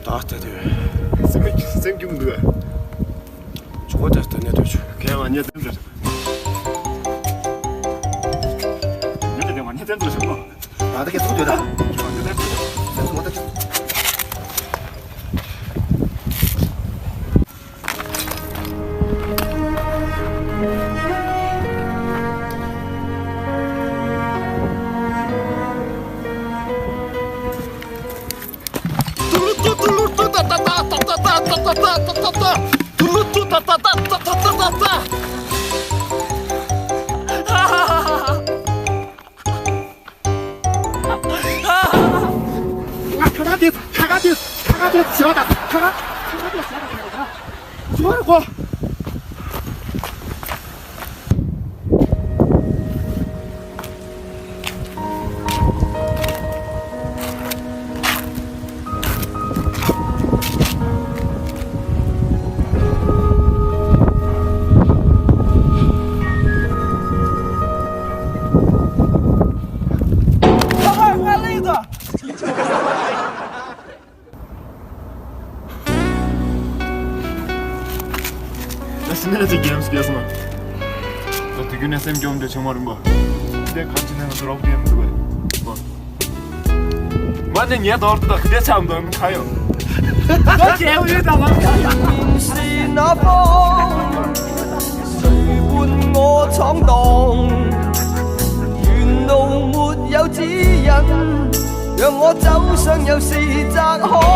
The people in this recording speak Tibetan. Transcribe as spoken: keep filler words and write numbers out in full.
ཨ་ད་དེ། སེམས་སེམས་སྐྱིད་མི་འདུག་ཨ། ཇོ་བོ་དེ་ད་ནས་སྡོད་ཆོག་ཁྱེད་ང་ཉེ་ཚན་འདྲ། ཉེ་ཚན་དེ་ང་ཉེ་ཚན་འདྲ་ཆོག་ཨ་ད་ཁྱེད་ཚོ་སྡོད་ད། ཉེ་ཚན་འདྲ་ཆོག་ང་ཁ་ཁ་དེ་ཁ་ཁ་དེ་ཁ་ཁ་དེ་ཟེར་བ་དང་ཁ་ཁ་ཁ་ཁ་དེ་ཟེར་བ་དང་ཁ་ཁ་ཟེར་བ་རེད་གོ། ད་སི་ནས་ཅིག་གེམ་སི་སྐྱེས་སོང་། ད་དུས་རྒྱུན་ནས་སེམས་སྐྱོ་མདོག་ཆེན་མོ་རིང་པོ། འདི་གང་ཅི་ནས་ང་ཚོ་རོགས་དེ་མི་འདུག་གས། མ་ནི་ངའི་དོར་དུ་ད་ཁི་དེ་ཆམ་དང་ཁ་ཡོད། ད་ཁྱེད་འུ་ཡོད་ད་ང་ཁ་ཡོད། 谁伴我闯荡？沿路沒有指引，讓我走上又是窄巷。